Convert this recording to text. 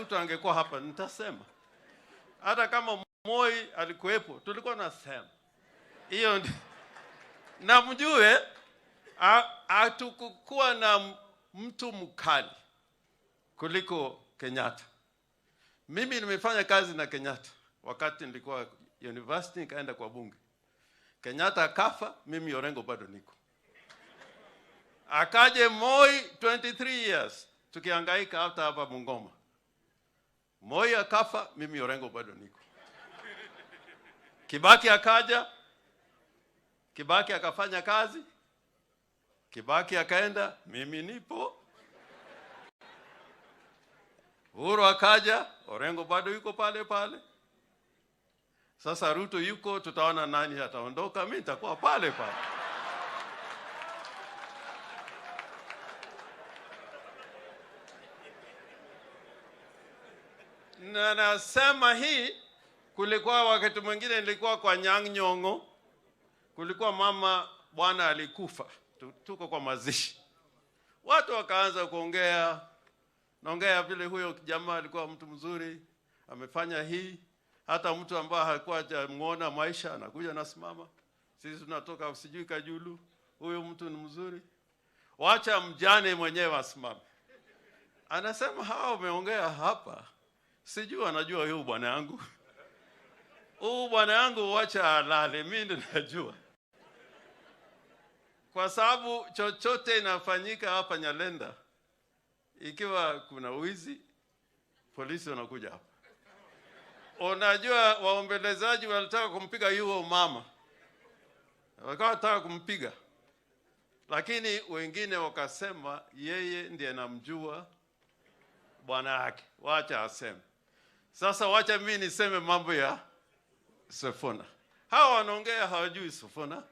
Ruto angekuwa hapa nitasema, hata kama Moi alikuwepo tulikuwa nasema hiyo. Na mjue hatukukuwa na mtu mkali kuliko Kenyatta. Mimi nimefanya kazi na Kenyatta wakati nilikuwa university, nikaenda kwa bunge. Kenyatta akafa, mimi Orengo bado niko. Akaje Moi 23 years tukihangaika hata hapa Bungoma. Moi akafa, mimi Orengo bado niko. Kibaki akaja, Kibaki akafanya kazi, Kibaki akaenda, mimi nipo. Uhuru akaja, Orengo bado yuko pale pale. Sasa Ruto yuko, tutaona nani ataondoka, mimi nitakuwa pale pale. Na nasema hii, kulikuwa wakati mwingine nilikuwa kwa Nyang' Nyong'o, kulikuwa mama bwana alikufa, tuko kwa mazishi. Watu wakaanza kuongea, naongea vile huyo jamaa alikuwa mtu mzuri, amefanya hii. Hata mtu ambaye hakuwa hajamuona maisha anakuja nasimama, sisi tunatoka sijui Kajulu, huyu mtu ni mzuri, wacha mjane mwenyewe asimame. Anasema hawa wameongea hapa, sijui anajua huyu bwana yangu. Huyu bwana yangu wacha alale, mimi ndo najua. Kwa sababu chochote inafanyika hapa Nyalenda, ikiwa kuna wizi, polisi wanakuja hapa. Unajua waombelezaji walitaka kumpiga yuo mama, walikuwa wanataka kumpiga, lakini wengine wakasema yeye ndiye anamjua bwana yake, wacha aseme. Sasa wacha mimi niseme mambo ya Sifuna. Hawa wanaongea hawajui Sifuna.